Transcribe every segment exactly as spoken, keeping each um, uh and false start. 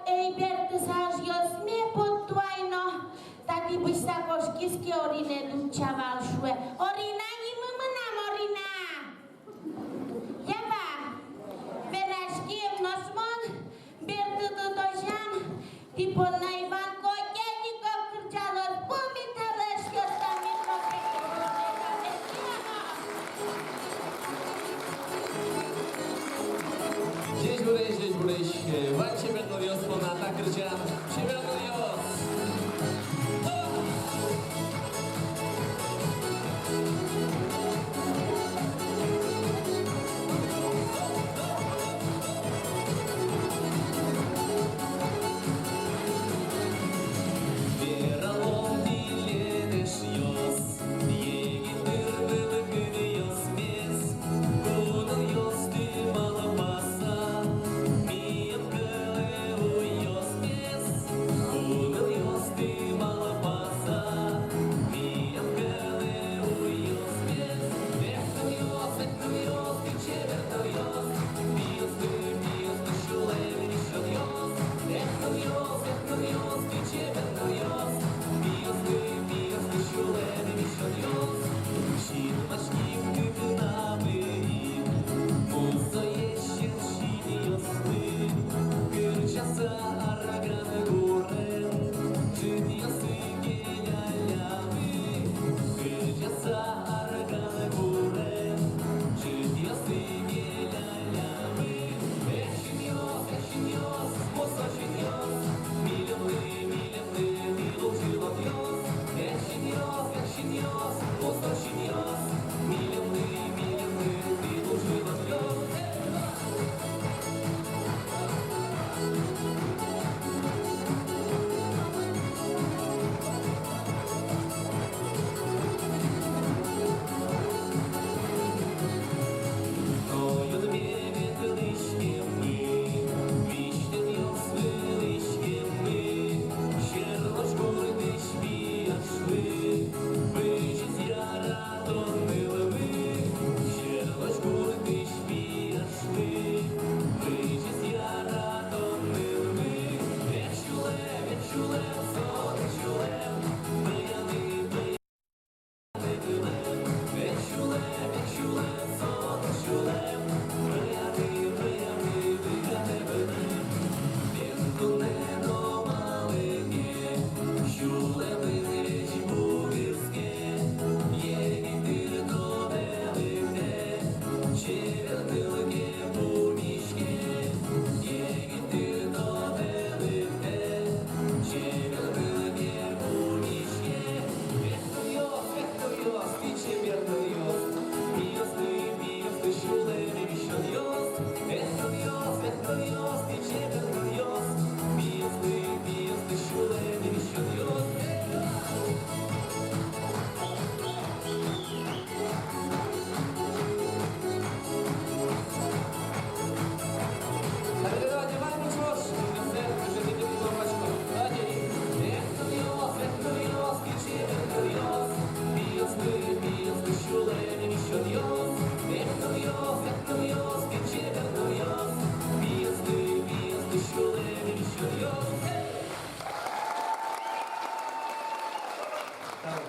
Эй, бертыса, ӧжъёсме поттӥ ай но, татӥ бызьыса кошкиз ке, Оринэ дутча вал, шуэ. Орина нимы мынам, Орина! Ява, вераськем, нош мон бертыны дозям, тӥ понна Иван Котельников кырӟалоз, пумиталэсь костамит. Ӟечбуресь, ӟечбуресь, э, вань чебер нылъёс понна та кырӟан. Чебер нылъёс! Вералом тӥледысь, эшъёс, егит дыр вылын нылъёсмес, кунылъёсты малпаса, милям кылэ уйёсмес, кунылъёсты малпаса, милям кылэ уйёсмес. Эх, нылъёс, эх, нылъёс, тӥ чебер нылъёс, пиосты, пиосты сюлэм висёнъёс. Эх, нылъёс, эх, нылъёс, тӥ чебер нылъёс, пиосты, пиосты сюлэм висёнъёс. Синмаським тӥ тынабыри, мусоесь синъёсты, кырӟаса арган гурен, ӝытъёсы келяллямы, кырӟаса арган гурен, ӝытъёсы келяллямы. Эх, синъёс, эх, синъёс, мусо синъёс, милемлы, милемлы тӥ лулчылонъёс. Эх, синъёс, эх, синъёс, мусо синъёс, милемлы, милемлы тӥ лулчылонъёс. Но юнме ветлӥськеммы, визьтэмъёс вылӥськеммы, Сьӧрлось гуртысь пияшлы бызиз яратон нылмы. Сьӧрлось гуртысь пияшлы бызиз яратон нылмы. Эх, сюлэм, эх, сюлэм, со эх, сюлэм, пияны, пияны вылэм. Эх, сюлэм, эх, сюлэм, со эх, сюлэм, пияны, пияны, пияны вылэм. Бен туннэ но малы ке сюлэмын весь бугырске, егит дыр тодэ лыктэ, чебер ныл ке пумиське, егит дыр тодэ лыктэ, чебер ныл ке пумиське. Эх, нылъёс, эх, нылъёс, тӥ чебер нылъёс, пиосты, пиосты сюлэм висёнъёс. Эх, нылъёс, эх, нылъёс, тӥ чебер нылъёс, пиосты, пиосты сюлэм висёнъёс. Давайте, давайте, ваньмыз ӵош. Давайте. Эх, нылъёс, эх, нылъёс, тӥ чебер нылъёс, пиосты, пиосты сюлэм висёнъёс. Эх, нылъёс, эх, нылъёс, тӥ чебер нылъёс, пиосты, пиосты сюлэм висёнъёс. Тау.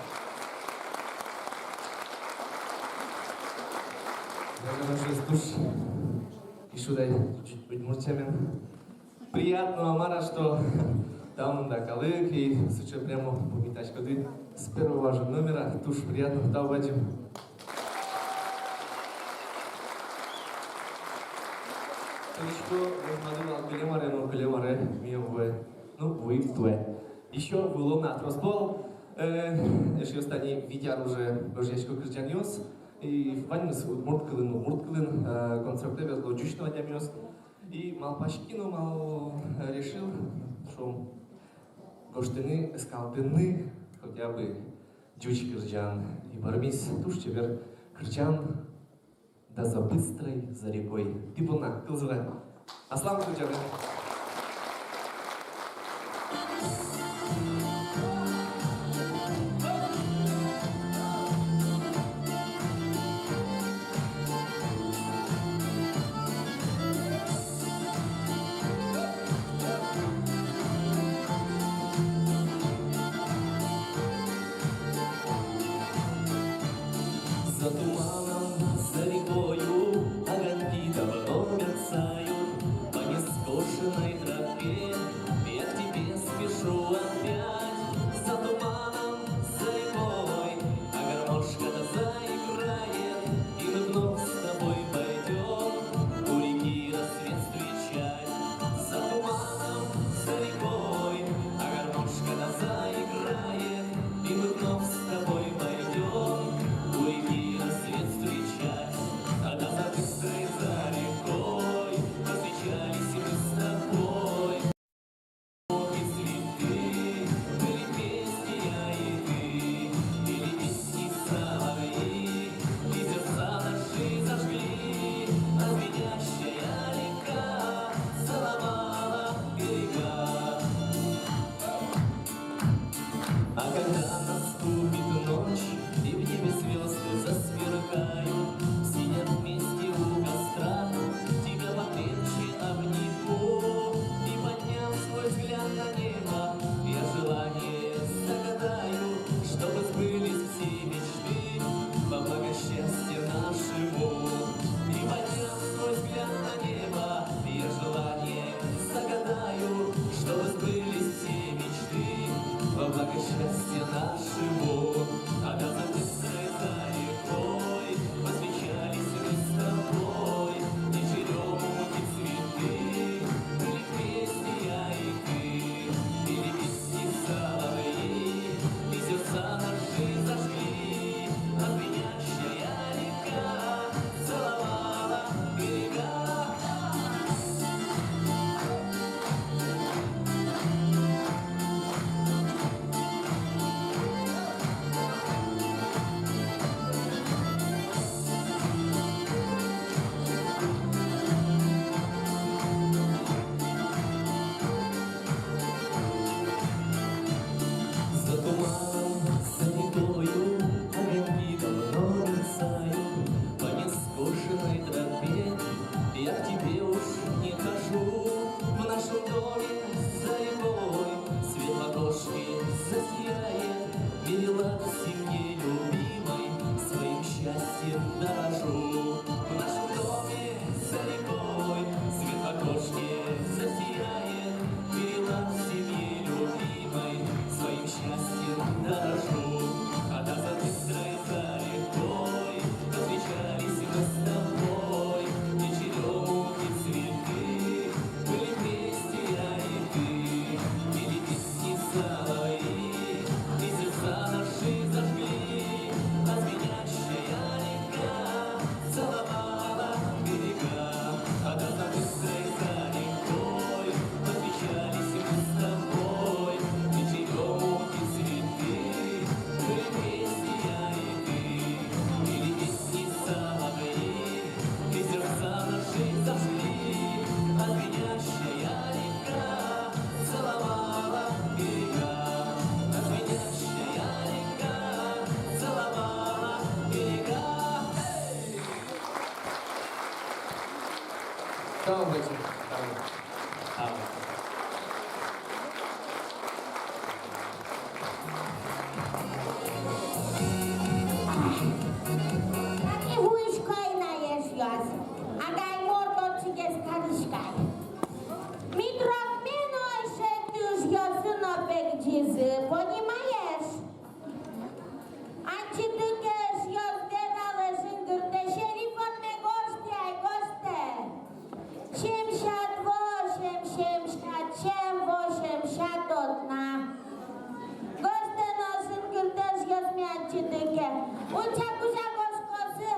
Туж кышкыт ай удмурт сямен. Приятно, мар-а, что там, да, калык, и сыӵе прямо пумитаськоды с первого же номера. Туж приятно, тау бадӟым. Тодӥсько, возьмады вал кылем аре, но кылем аре ми ӧм вуэ. Ну, вуим туэ. Ещё вуылом на трос пол, э, эшъёс, тани вить ар уже гожъясько кырӟанъёс. И ваньмыз удмурт кылын, удмурт кылын, э, концертэ ветло ӟуч но адямиос. И малпаськи но мал-, э, решил, шуом, гожтыны, эскалтыны хотя бы ӟуч кырӟан. И пӧрмиз туж чебер кырӟан «Да за быстрой, за рекой». Тӥ понна кылзэ на. Аслам кырӟанэ. Когда наступит ночь, и в небе звёзды засверкают, сидя вместе у костра, тебя покрепче обниму. И, подняв свой взгляд на небо, я желание загадаю, чтобы сбылись все мечты во благо счастья нашему. И, подняв свой взгляд на небо, я желание загадаю, чтобы сбылись все мечты во благо счастья нашему. А до золотой зари рекой повстречались мы с тобой, где черёмухи цвели, были вместе я и ты, пели песни соловьи, и сердца наши зажгли, а звенящая река целовала берега. За туманом, за рекою огоньки давно мерцают. По нескошенной тропе я к тебе уж не хожу. В нашем доме за рекой свет в окошке засияет. Перелад в семье любимой, своим счастьем дорожу. В нашем доме за рекой свет в окошке засияет. Перелад в семье любимой, своим счастьем дорожу. А до золотой зари рекой повстречались мы с тобой, где черёмухи цвели, были вместе я и ты, пели песни соловьи, и сердца наши зажгли, а звенящая река целовала берега. А до золотой зари рекой повстречались мы с тобой, где черёмухи цвели, были вместе я и ты, пели песни соловьи, и сердца наши зажгли, а звенящая река целовала берега, а звенящая река целовала берега. Эй! Слава Богу! Слава. Таӵе вуисько ай на, эшъёс. Агай морт отчыгес кариське ай. Митрокме но эшшо тыжъёсы но пегӟизы, понимаешь? Адӟиды ке, эшъёс, Вералэ жингыртэ, Шерифонме гожтэ ай, гожтэ. Сьӧм сят во, сьӧм, сьӧм сят, сьӧм во, сьӧм сят одна. Гожтэ но жингыртэ, эшъёсме, адӟиды ке. Ульча кузя кошкозы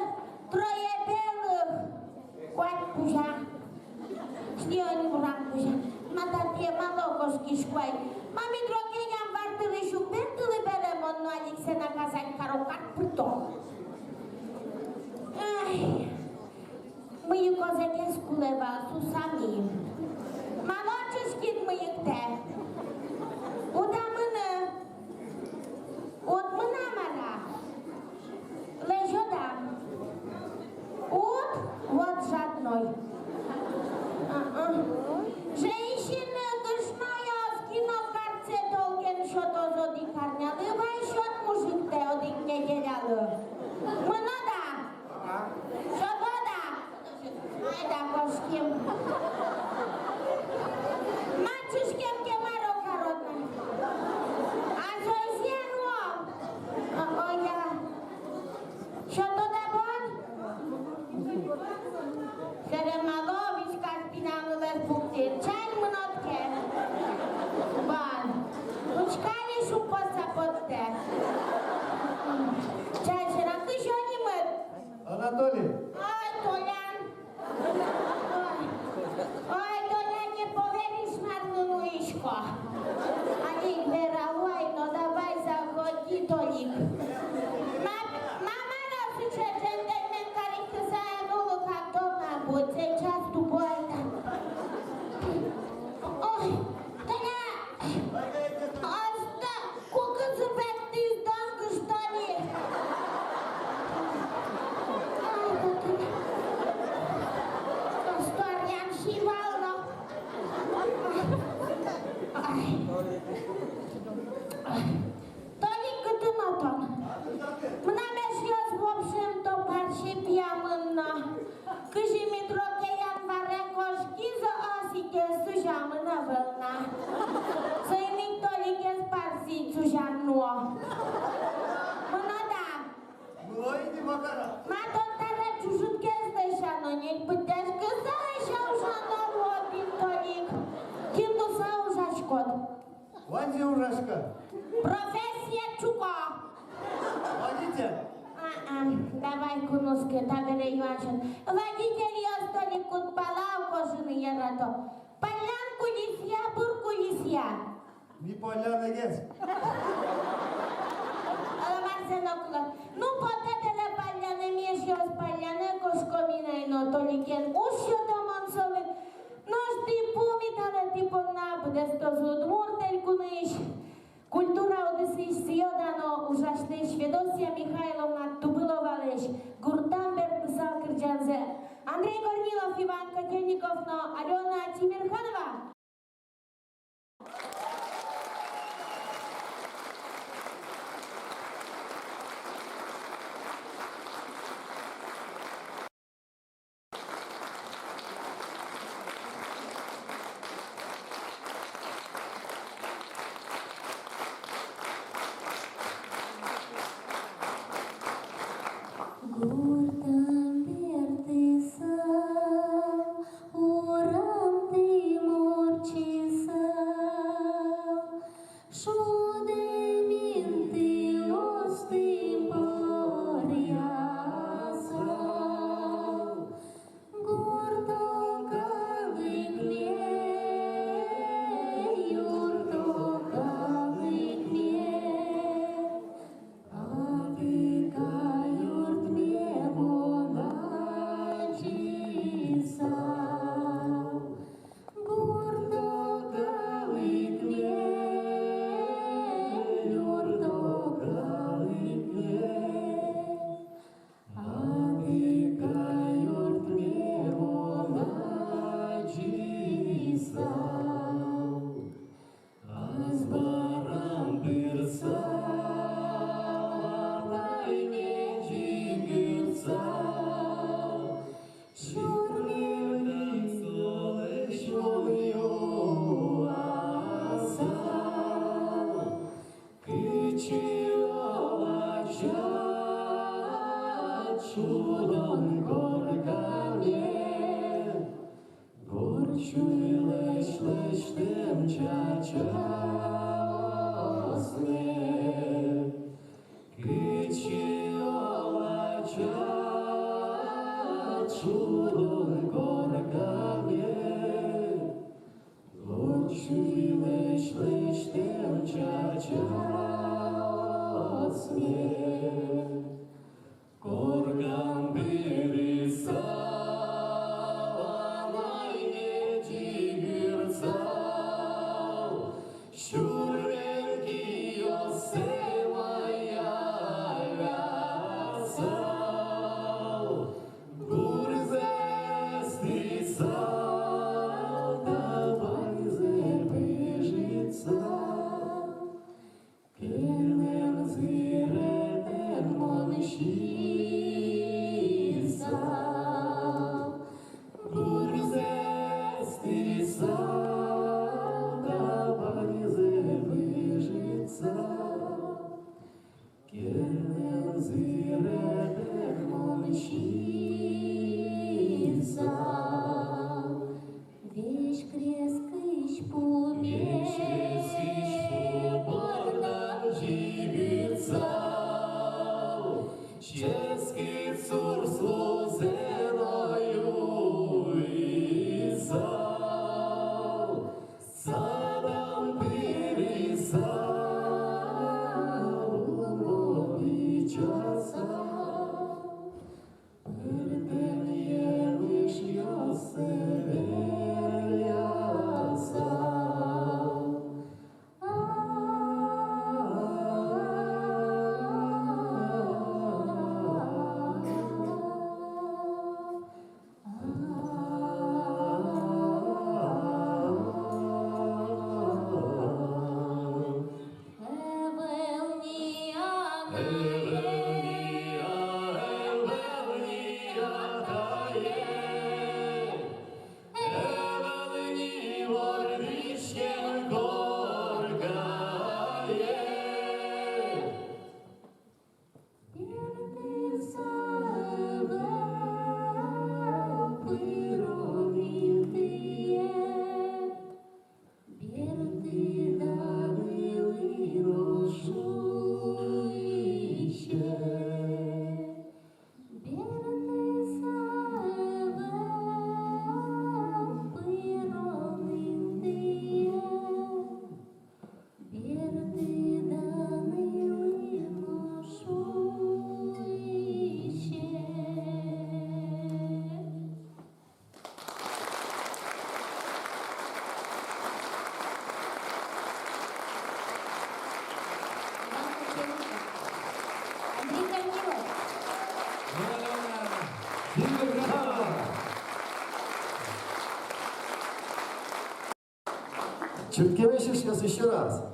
трое белых. Куать кузя. Шли ини урам кузя. Ма татӥ малы кошкисько ай. Ма, Митро, кеням вартылӥсь ук бертылы бере, мон но Алексей наказать каро, кат пырто. Ай. Мыйыкозэ гес кулэ вал, сусамы. Малы чышкид мыйыктэ? Уд-а мыны? Уд мыны, мар-а? Лэзёд-а? Уд? Вот жадной. А-а. Женщины, кышноос, кино картсэ толкен сётоз одӥг арнялы, вай сёт мужиктэ одӥг неделялы. Мынод-а? Сётод-а? Айда кошким. Ма, чышкем ке, мар карод на? А со изъян ук. О-о, я. Сётод-а бон? Сэре малы вискас пиналлэсь пуктӥд? Чань мынод ке. Бан. Учкы али, шумпотса поттэ. Чань сьӧрам. Кызьы нимыд? Анатолий. Ой, Толян. Ой. Ой, Толян, не поверишь, мар мон нуисько. Али Вера, ой, ну давай, заходи, Толик. Ма-, мама, но сыӵе джентльмен кариськыса эн улы, как дома будь, сейчас тупой там. Ой, Толя, оста, кукызы пе- Код. Ваньзэ ужасько. Профессия чуко. Водитель. А-а, давай кунооске табере юан сёт. Водительёс, толик куд пала кожыны ярато. Паллян кулисья, бур кулисья. Ми паллян эгес. Оло, марзэ но кулэ. Ну, потэ тӥледлы палляны, ми эшъёс палляны кошком ини ай но, толикен уз сёто мон солы. Нош тӥ пумиталэ, тӥ понна быдэстоз Удмурт Элькунысь культура удысысь, сӥё-дано ужасьлэсь Федосия Михайловна Тубыловалэсь гуртам берпусал кырӟанзэ. Андрей Корнилов, Иван Котельников но Алёна Тимирханова. Гуртам бертыса, урамтӥ мурчыса, шудэм интыостӥ поръяса, гурто калыкме, юртто калыкме, Атыка юртме мон адӟысал, гурто калыкме. Чырткемесь, эшъёс, ещё раз.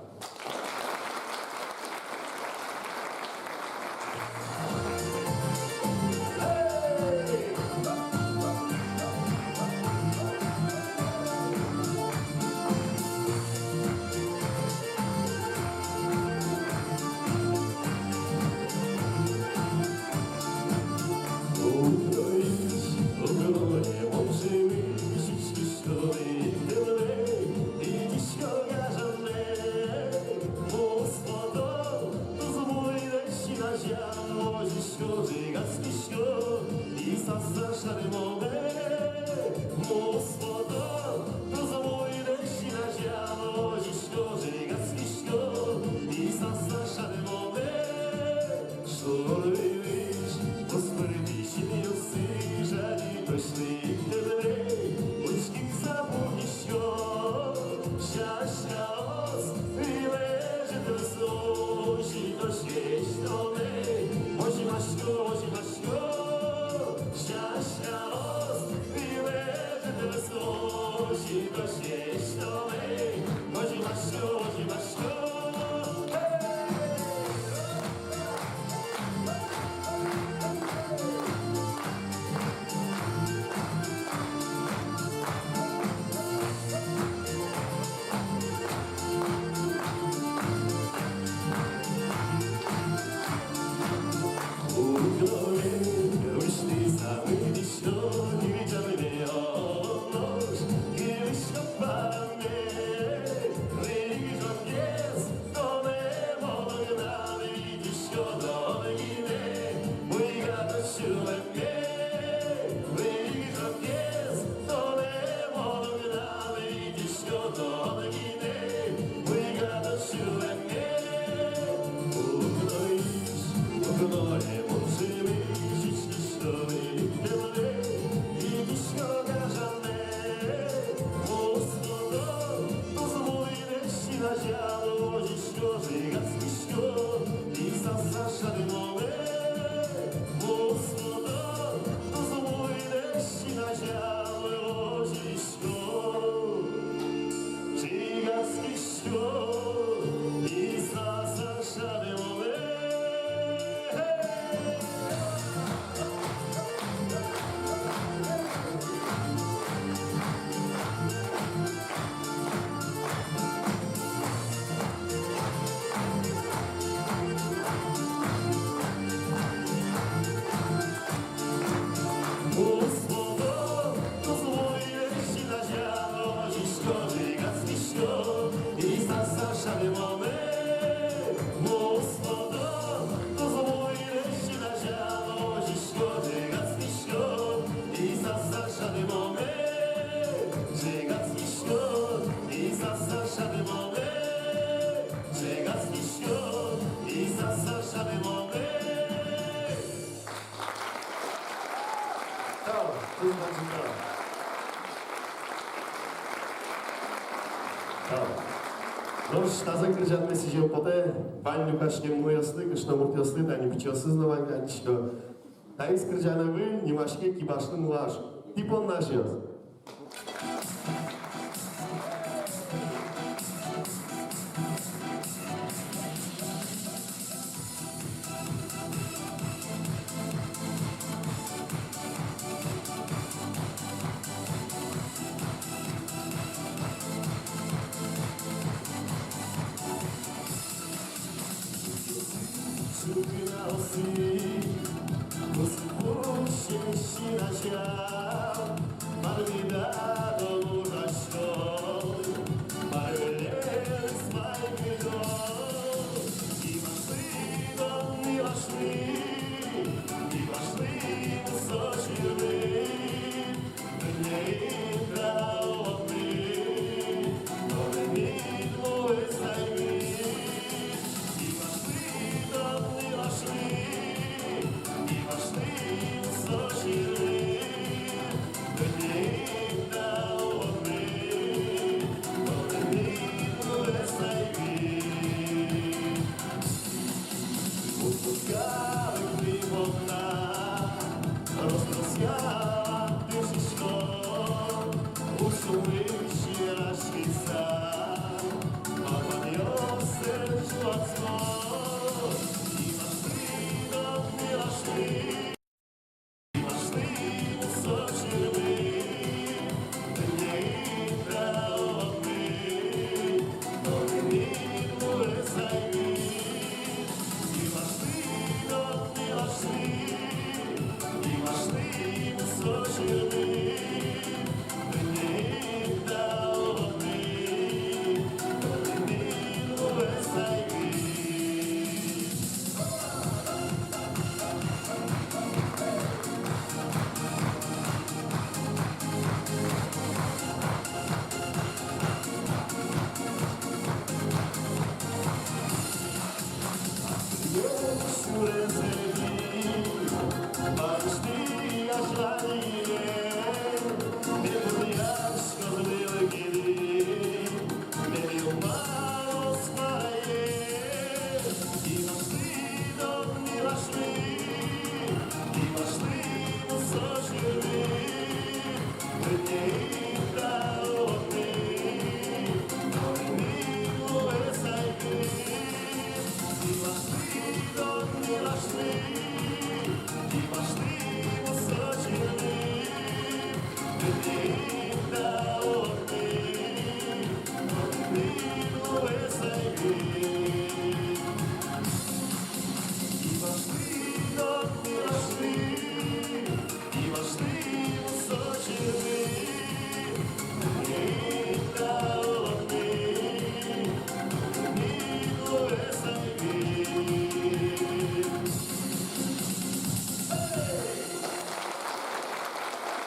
Шур вылысь, куспыр пичи нылъёсы, жадьытозь лыктэмлы, учкыса пукисько. Сяськаос вылэ ӝыт лыктозь, озьытозь лэсьтомы. Озьы масько, озьы масько. Сяськаос вылэ ӝыт лыктозь, озьытозь лэсьтомы. Озьы масько, озьы масько. Тау, туж бадӟым тау. Тау. Нош тазэ кырӟанме сӥзем потэ вань люкаськем нылъёслы, кышномуртъёслы, тани пичиосыз но вань, кадь ик. Таиз кырӟанэ выль, нимаське «Кибашлы мулаш». Тӥ понна, эшъёс.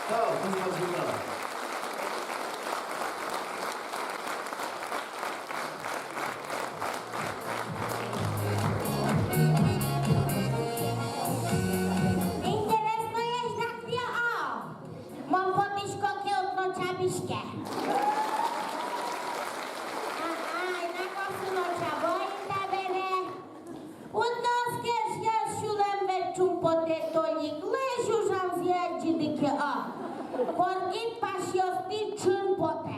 Sağ ol, kızlar, kızlar. Интересноесь дак тӥ, а? Мон потӥсько ке, уд но чабиське. А-а, ай, на косо но чабо ини табере. Уд но оскиськы, сюлэм ведь шумпотэ Толиклэсь ужамзэ адӟиды ке, а. Коргид пасьёстӥ чын потэ.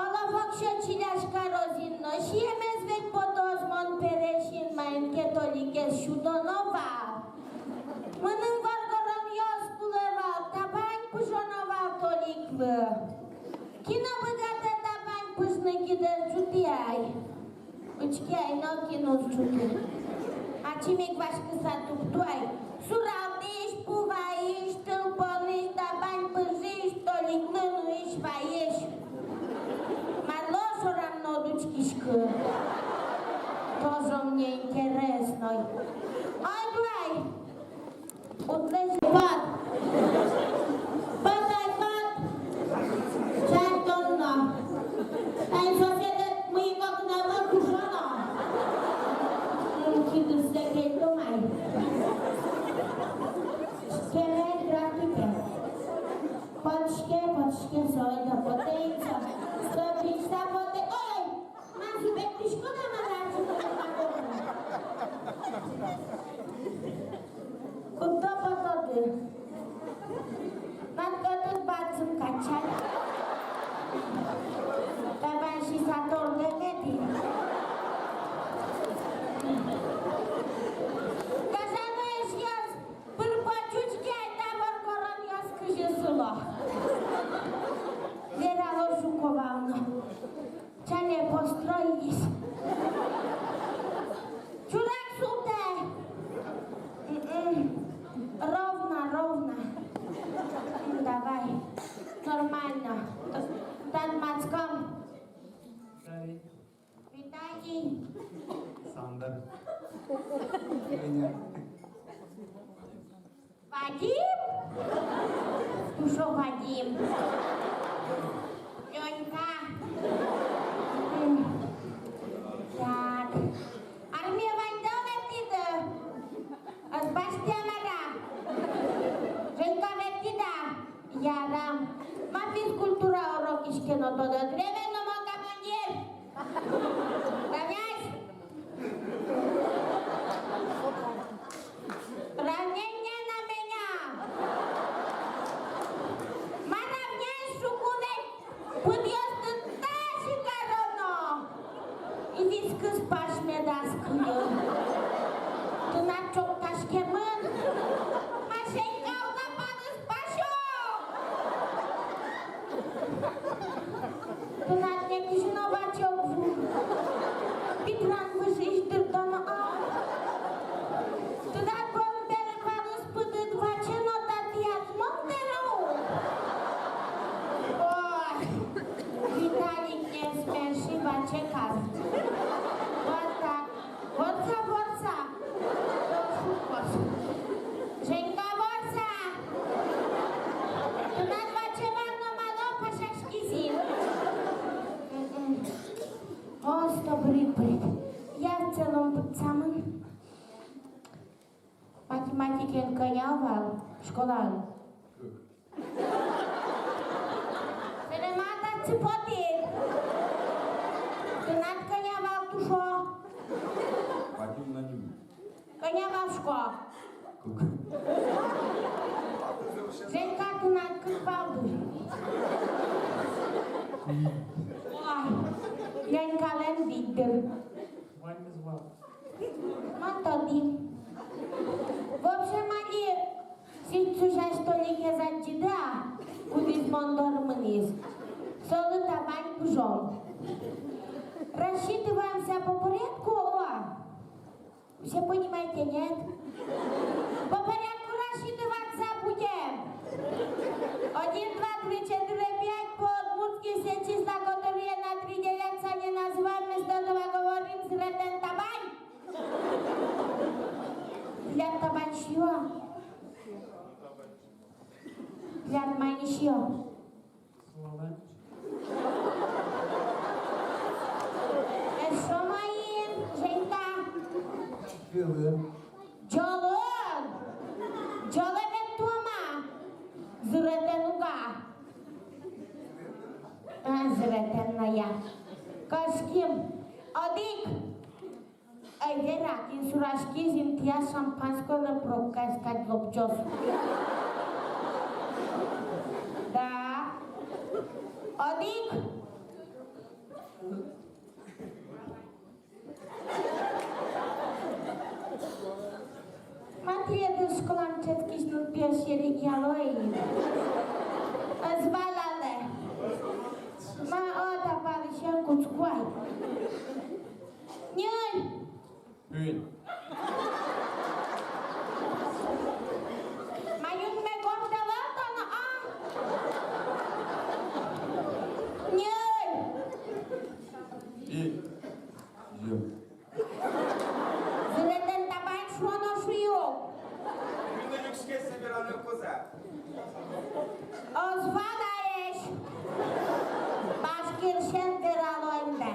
Оло, воксё чиляська розин но сиемез ведь потоз, мон пересьын маин ке Толикез сюдоно вал. Мыным воргоронъёс кулэ вал, табань пыжоно вал Толиклы. Кин но быгатэ табань пыжны, кидэ ӝутӥ ай. Учке ай, нокин уз ӝуты. Ачим ик васькыса туктӥ ай. Суралтӥсь, пу вайись, тылпонысь, табань пыжись, Толиклы нуись, вайись. Марлы шорам но уд учкиськы. Тоже мне интересной. Ай, дуай. Уд лэзь, пот. Пот, ай, пот. Чай тон но. Ай, соседэд мыйык огнала кушоно. М, кидыссэ кельтом ай. Кеме, здравствуйте. Потӥське, потӥське, со ойдо потэ ини со. Со пичса потэ. Ой! Мар, зуб бертӥськод-а, мар-а? Куддо потоды? Мар, кӧтыт бадӟым кадь чай. Табань сиса тордэметӥ. Гажано эшъёс, пыр-поч учке ай, та воргоронъёс кызьы сыло. Верало Жуковалы но. Чале построились. Чурак султэ. М-м. Ровно, ровно. М, давай. Нормально. Т-, тодматском. Виталий. Сандр. Женя. Вадим? Тушо Вадим. Лёнька. Так. Армие ваньдэ ветлӥды? Ӧз басьтэ-а, мар-а? Женька, ветлӥд-а? Ярам. Ма, физкультура урок иське но тодод. Временно мон командир. Равняйсь! Равнение на меня! Ма равняйсь, шуку ведь, пыдъёсты тазьы кароно! И вискыз пась медаз кыльы. Тынад чоктаськемын. Ма, Женька, уг-а палыз пасё! Тынад нокызьы но ваче уг вуы. Питран выжыысь дырдоно-а? Тынад бон бере палыз пыдыд, ваче но татӥяд мон бере ук. Ой, Виталик, не смеши, ваче кар. Вот так. Ворса, ворса! Шуккос. Женька, ворса! Тынад ваче вал но, малы пасяськиз ини? М-м. О, сто брит, брит. Я в целом пытсамын. Математикаен кӧня вал школаын? Сэрен ма татчы потӥд? Тынад кӧня вал, тушо? Вадим, на ним. Кӧня вал, шуко? Кык. Женька, тынад кык вал, дыр. Ой, Женькалэн вить, дыр. Ваньмыз вал. Мон тодӥ. В общем, али сыӵе сюрес Толикез адӟиды-а, кудӥз мон доры мынӥз. Солы табань пыжом. Раз Рассчитываемся по порядку, о. Все понимаете, нет? По порядку рассчитываться будем. Один, два, три, четыре, пять, по-удмуртски все числа, которые на три делятся, не называем, вместо этого говорим «зыретэн табань». Тӥляд табань сиё. Тӥляд мар ни сиё? Эшшо маин, Женька? Ӟолын. Ӟолын? Ӟолын вет туома. Зыретэн уга. А, зыретэн но я. Кошким. Одӥг. Эй, Вера, кин сураськиз, интыяз шампанскойлэн пробкаез кадь лобӟоз. Да. Одӥг. Матвей, тӥ школаын дышетскись нылпиос серекъяло ини. Ӧз валалэ. Ма, о, та палысен кутско ай. Ньыль. Куинь. Ма, юнме гожтэлэ тон, а? Ньыль. И. Зыретэн табань шуоно шуи ук. Юнме люкске собираны куза. Ӧз валаесь. Башкирсен верало инде.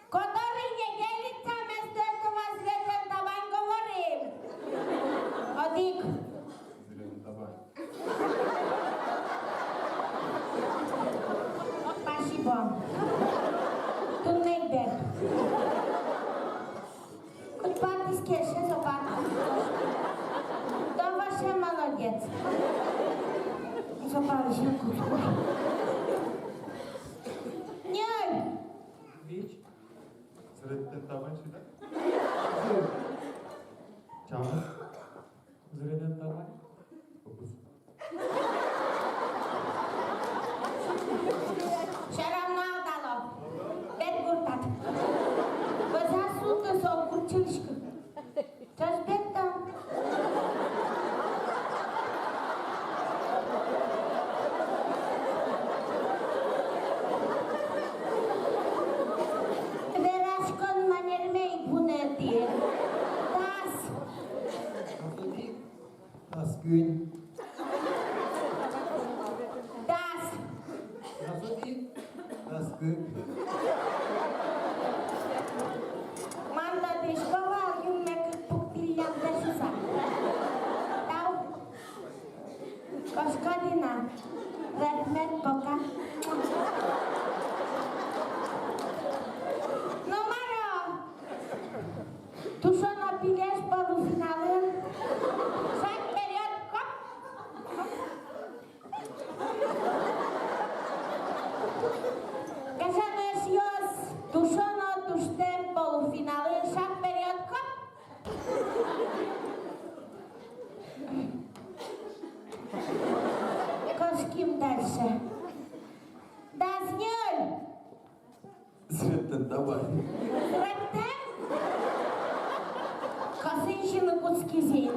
Который не делится, вместо этого зыретэн табань говорим. Одӥг. Зыретэн табань. Спасибо. Туннэ ик бер. Кудӥз палысь кельше, со палысь. Тон вообще молодец. Со палысь кутско. Ньыль. Вить. Зыретэн табань сюда. Чамы. Зыретэн табань. Всё равно алтало. Бен гуртад. Вӧзаз султэ со гурт сьӧлыко. Тӧжбен тон. Вераськон манерме ик вунэтӥ. Дас. Дас куинь. Дас. Дас одӥг. Дас кык. Мон тодӥсько вал, юнме кык пуктӥллям да шуса. Тау. Кошкоды на. Рахмет, пока. Ну, мар-о? Тушено пилеш полуфиналын. Шаг вперёд, хоп! Гажано эшъёс, тушено туштэм полуфиналын, шаг вперёд, хоп! Кошким дальше. Дас ньыль! Зыретэн табань. Зыретэн? Косӥ сиыны кутскиз ини.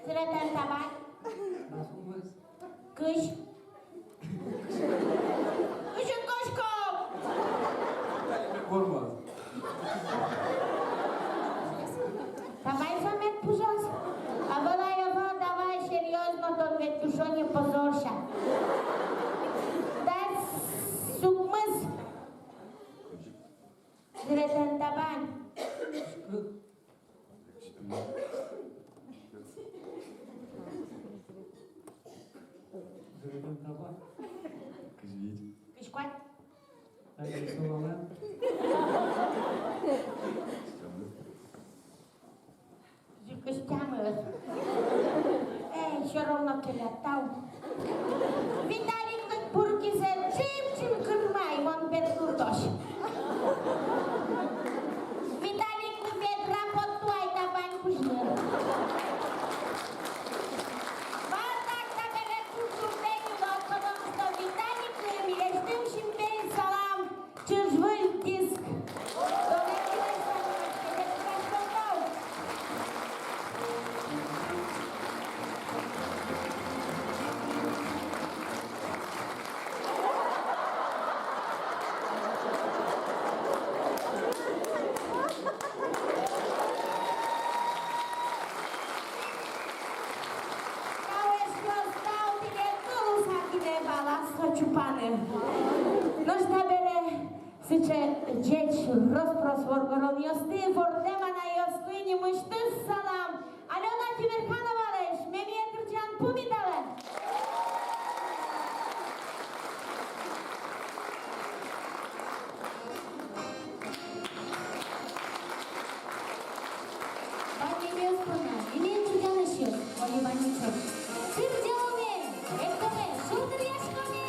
Зыретэн табань. Кызь. Кызь кошко. Гормаз. Табань со мед пыжоз. А валай, а валай, давай серьёзно, тон ведь тушо не позорься. Дас укмыс. Зыретэн табань. Зыретэн табань. Кызь вить. Кызь куать. Ай, со валай. Кызь тямыс. Эй, всё равно келяд, тау. Виталиклэн пургизэ ӵим-ӵим кырмай, мон бер туртозь. Виталик, ведра поттӥ ай табань пыжны. Вот так, так. чупаны. Нош табере сыӵе ӟеч, рос-прос воргоронъёсты, вордэм анайёсты нимысьтыз салам. Алёна Тимерхановалэсь «Мемие» кырӟан пумиталэ. Ваньмемес понна, милям кырӟанысьёс, оло ваньмемес. Кырӟаломы, эктомы, шулдыръяськомы!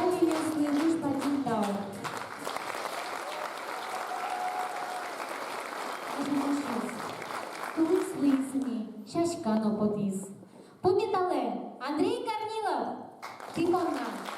Адямиослы туж бадӟым тау. Адямиос, кылыз луиз ини, сяська но потӥз. Пумиталэ, Андрей Корнилов, тӥ понна.